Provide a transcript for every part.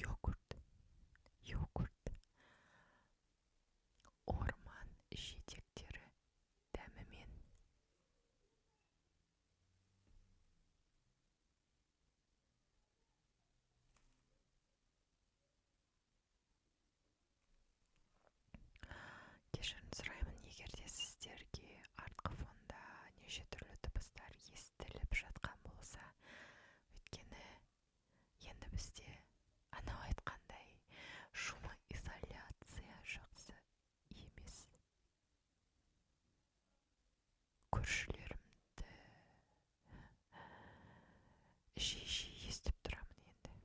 Йогурт, йогурт. Орман жидектері дәмімен. Кешірім сұраймын, егер де сіздерге артқы фонда неше түрлі дыбыстар естіліп жатқан болса, өйткені енді бізде анау айтқандай шумоизоляция жақсы емес. Көршілерімді жиі-жиі естіп тұрамын енді.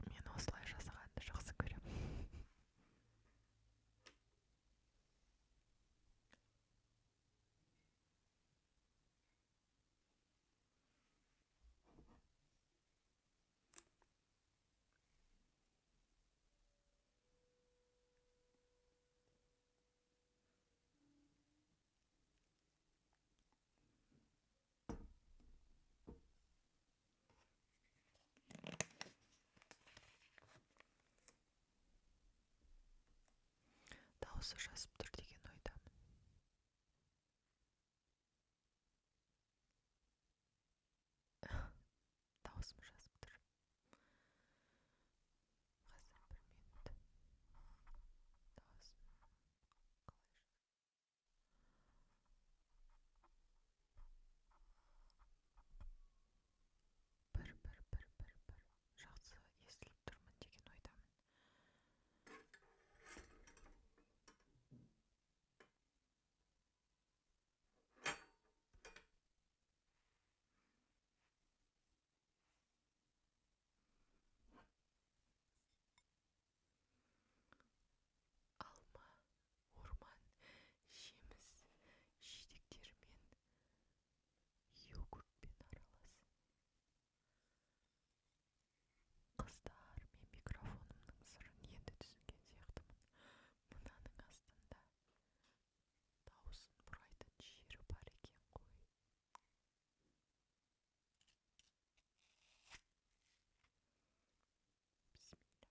Мен осылай жасағанды жақсы көремін. Дауысы жазып тұр деген ойдамын. Дауысым жазып тұр. Қазір бір минут. Дауысым қалай? Бір, бір, бір, бір, бір. Жақсы естіліп тұрмын деген ойдамын. Алма, орман, жеміс жидектерімен, йогуртпен аралас. Қыздар, мен микрофонымның сырын енді түсінген сияқтымын. Мынаның астында дауысын бұрайтын жері бар екен ғой. Бисмилля.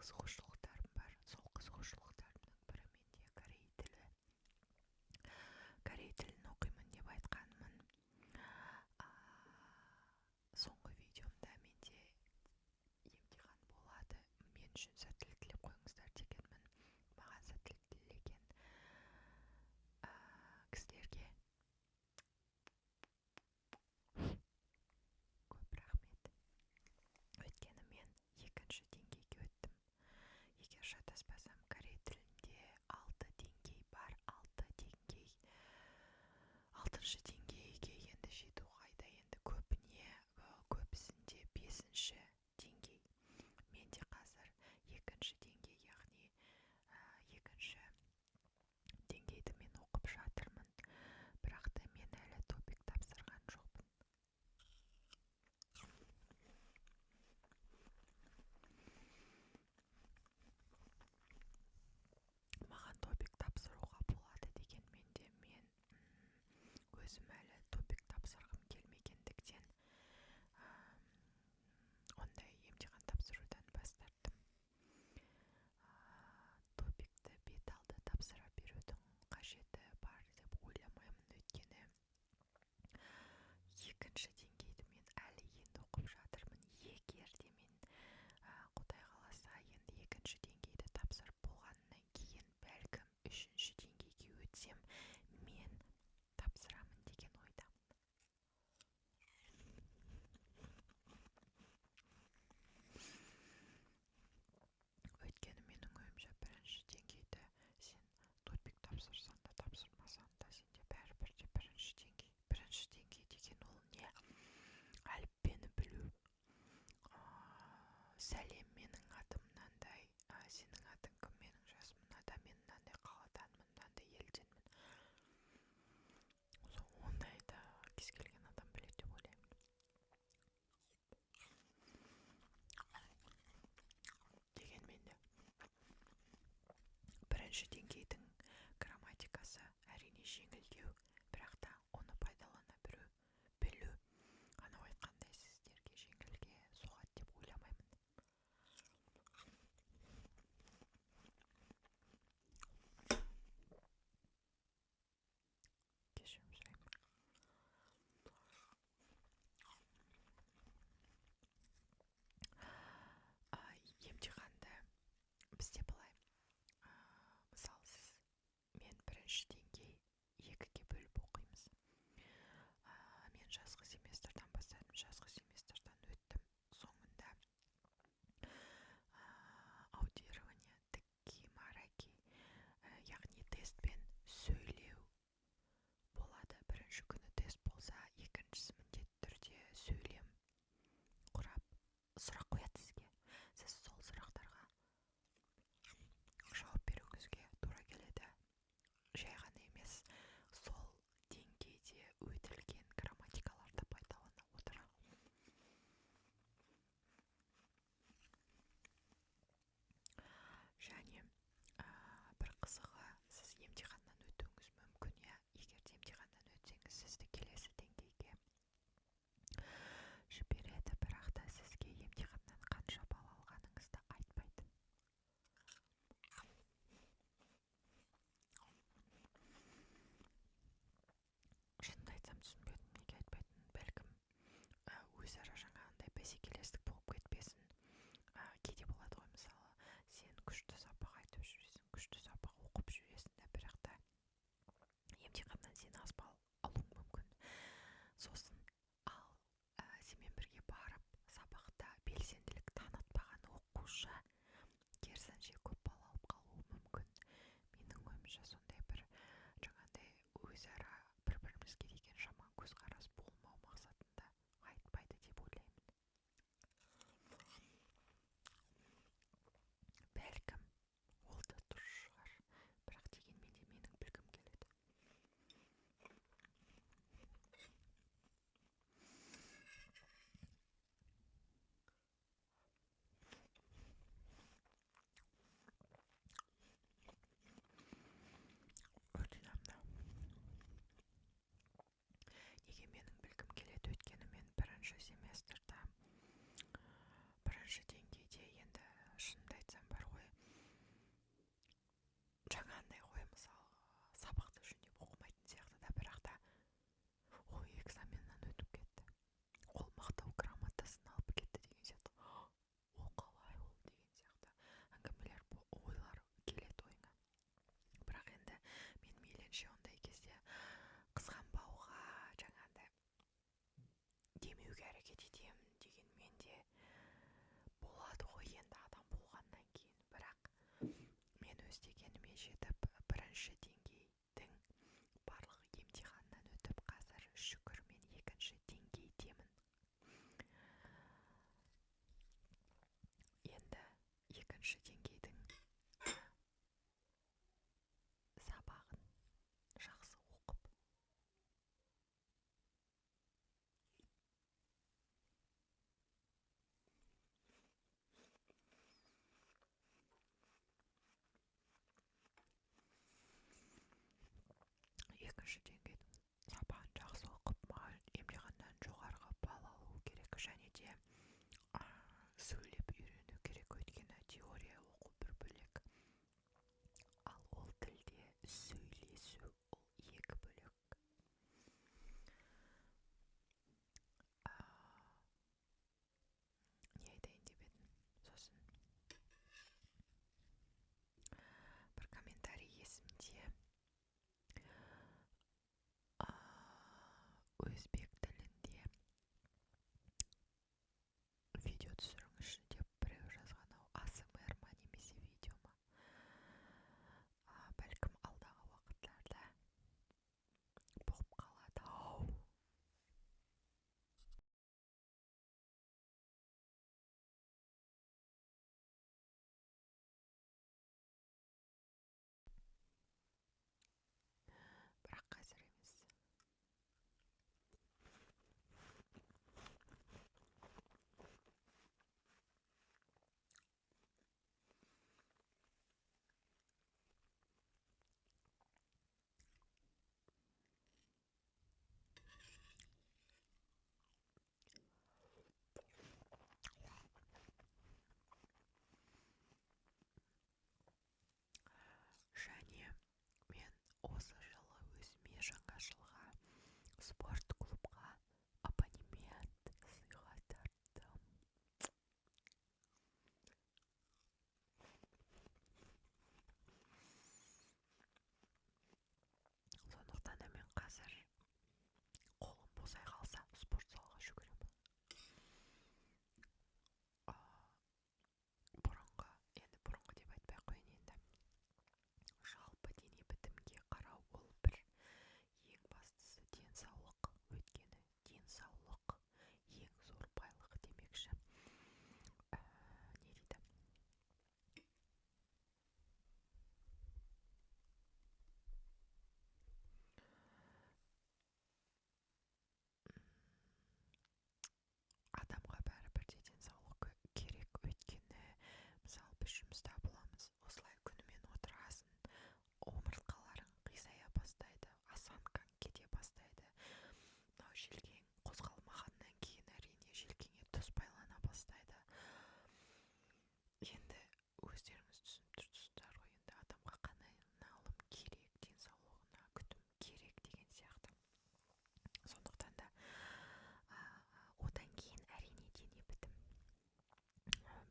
Қызығушылықтарым бар. Сол қызығушылықтарымның бірі менде корей тілі. Корей тілін оқимын деп айтқанмын. Соңғы видеомда менде емтихан болады, мен үшін сәттілік тілеп қойыңыздар дегенмін. Маған сәттілік тілеген кісілерге көп рахмет. Өйткені мен екінші деңгейге өттім. Егер шатаспасам, корей тілінде алты деңгей бар, алты деңгей. Алтыншы деңгейге енді жету қайда енді, көбіне, көбісінде бесінші деңгей. Менде қазір екінші деңгей, яғни екінші деңгейді мен оқып жатырмын, бірақ та мен әлі ТОПИК тапсырған жоқпын. Маған ТОПИК тапсыруға болады дегенмен де, мен өзім әлі ТОПИК тапсырғым келмегендіктен, ондай емтихан тапсырудан бас тарттым. ТОПИКті бет алды тапсыра берудің қажеті бар деп ойламаймын, өйткені екінші деңгейді мен әлі енді оқып жатырмын. Егер де мен, Құдай қаласа, енді екінші деңгейді тапсырып болғаннан кейін, бәлкім, үшінші деңгейге өтсем, мен тапсырамын деген ойдамын. Өйткені менің ойымша, бірінші деңгейді сен ТОПИК тапсырсаң да, тапсырмасаң да, сенде бәрібір де бірінші деңгей. Бірінші деңгей деген ол не?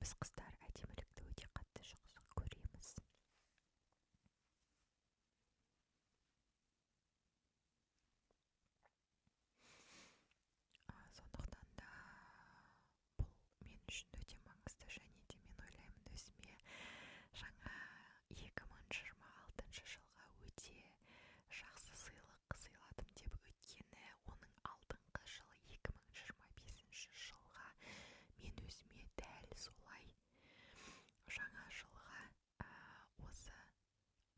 Біз, қыздар, әдемілікті өте қатты жақсы көреміз. Сондықтан да бұл мен үшін өте маңызды, және де мен ойлаймын, өзіме жаңа 2026 жылға өте жақсы сыйлық сыйладым деп. Өйткені оның алдыңғы жылы, 2025 жылға, мен өзіме дәл солай жаңа жылға осы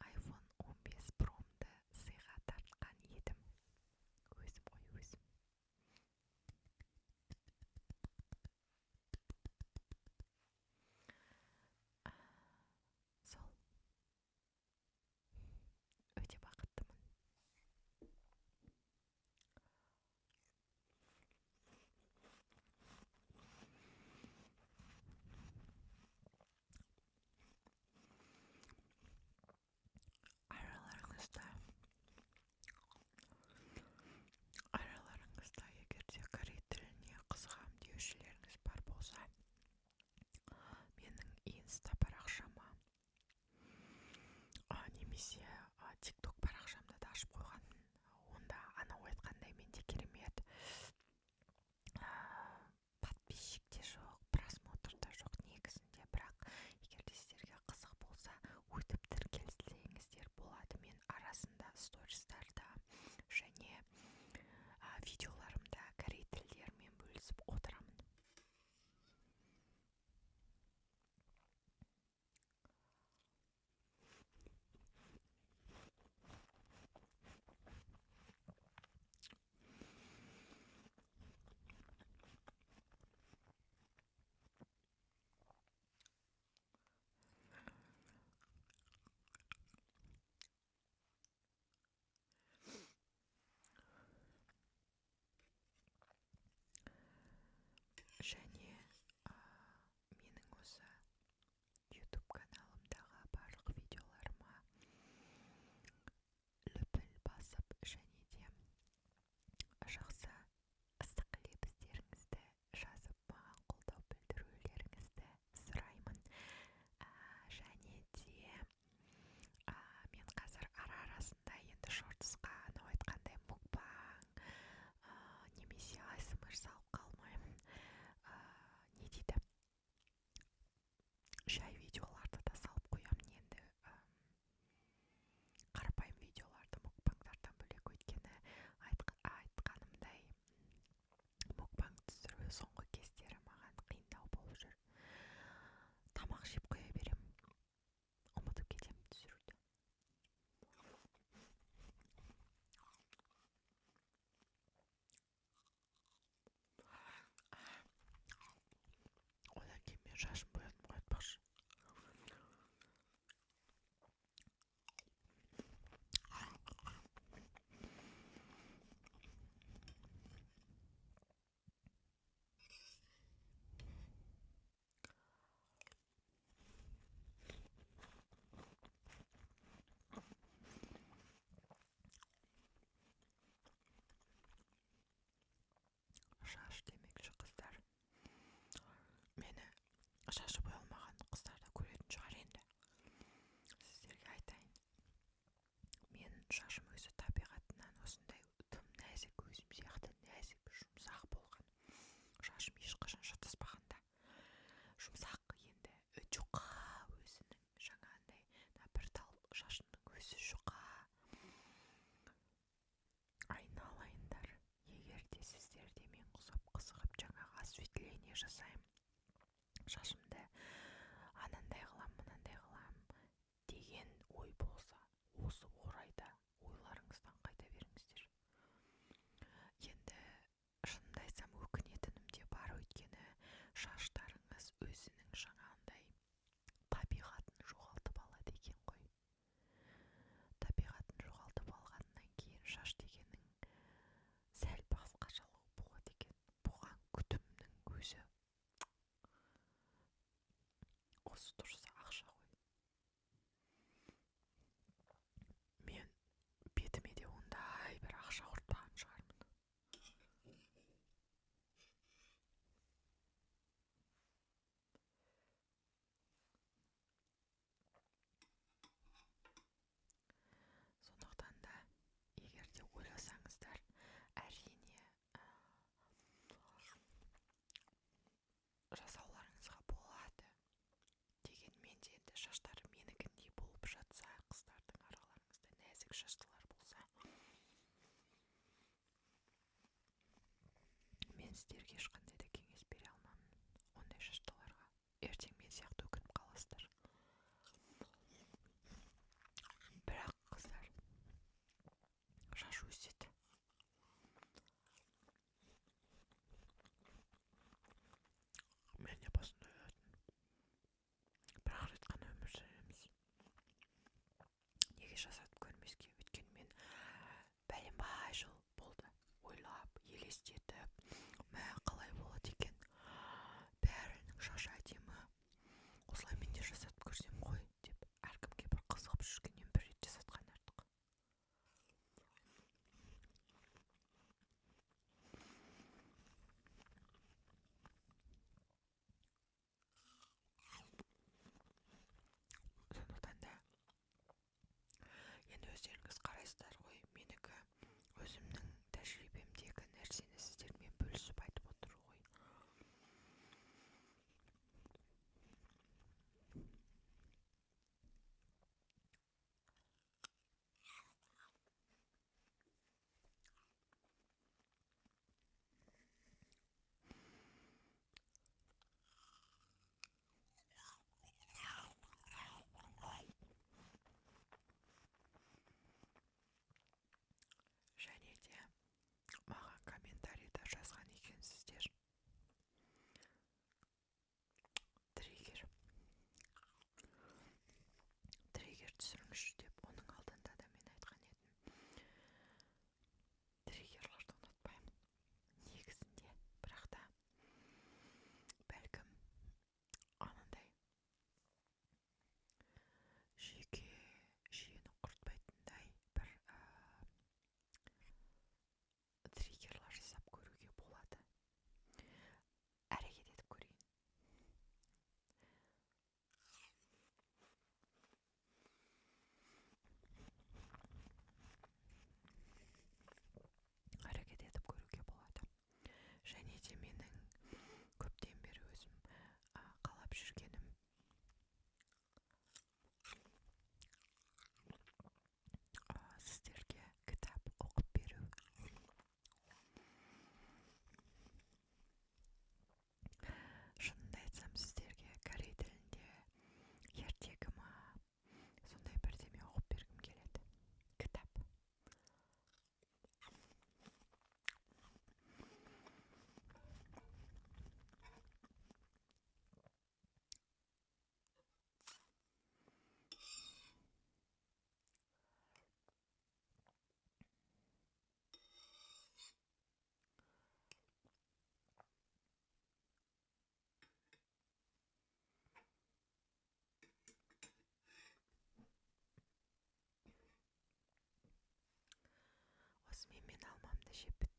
iPhone 15 Pro'мды сыйға тартқан едім. Өзім ғой, өзім. Сол өте бақыттымын. Араларыңызда егер де корей тіліне қызығамын деушілеріңіз бар болса, менің Инста парақшама немесе Тик Ток парақшамды да ашып қойғанмын. Онда анау айтқандай, менде керемет подписчик те жоқ, просмотр да жоқ негізінде. Бірақ егер де сіздерге қызық болса, өтіп тіркелсеңіздер болады. Мен арасында стористарда және видеоларымда корей тілдерімен бөлісіп отырамын. Және менің осы YouTube каналымдағы барлық видеоларыма лүпіл басып және де жақсы ыстық лебіздеріңізді жазып, маған қолдау білдірулеріңізді сұраймын. Және де мен қазір ара арасында енді шортсқа, анау айтқандай, мукбанг немесе АСМР салып қалмаймын. Не дейді, жай видеоларды да салып қоямын енді, қарапайым видеоларды мукбангтардан бөлек. Өйткені айтқанымдай, мукбанг түсіру соңғы кездері маған қиындау болып жүр. Тамақ жеп қоя беремін, ұмытып кетемін түсіруді. Одан кейін мен шашым боядым ғой, айтпақшы. Шаш демекші, қыздар, мені шашы боялмаған қыздар да көретін шығар енді. Сіздерге айтайын, мен шашым өзі табиғатынан осындай тым нәзік, өзім сияқты нәзік, жұмсақ болған. Шашым ешқашан шатаспаған да, жұмсақ енді, жұқа өзінің жаңағындай, мына бір тал шашымның өзі жұқа. Айналайындар, егер де сіздер де мен құсап қызығып, жаңағы осветление жасаймын шашымды. Мен сіздерге ешқандай да кеңес бере алмаймын ондай шаштыларға. Ертең мен сияқты өкініп қаласыздар. Бірақ қыздар, шаш өседі. Мен де басында ойлайтынмын, бір-ақ рет қана өмір сүреміз, неге жасатып көрмеске? Өйткені мен бәленбай жыл болды ойлап, елестетіп, мә, қалай болады екен, бәрінің шашы әдемі, осылай мен де жасатып көрсем ғой деп, әркімге бір қызығып жүргеннен бір рет жасатқан артық. Сондықтан да енді өздеріңіз қарайсыздар ғой, менікі өзімнің тәжірибемдегі нәрсені сіздермен бөлісіп айтып отыру ғой. Және де маған комментарийда жазған екенсіздер, триггер түсіріңізші деп. Оның алдында да мен айтқан едім, триггерларды ұнатпаймын негізінде, бірақ та бәлкім анандай жүйені құртпайтындай бір триггерлар жасап көруге болады. Әрекет етіп көрейін. Әрекет етіп көруге болады. Және де менің көптен бері өзім қалап жүргенім сіздерге кітап оқып беру. Шынымды айтсам, сіздерге корей тілінде ертегі ма, сондай бірдеме оқып бергім келеді. Кітап. Осымен мен алмамды жеп біттім.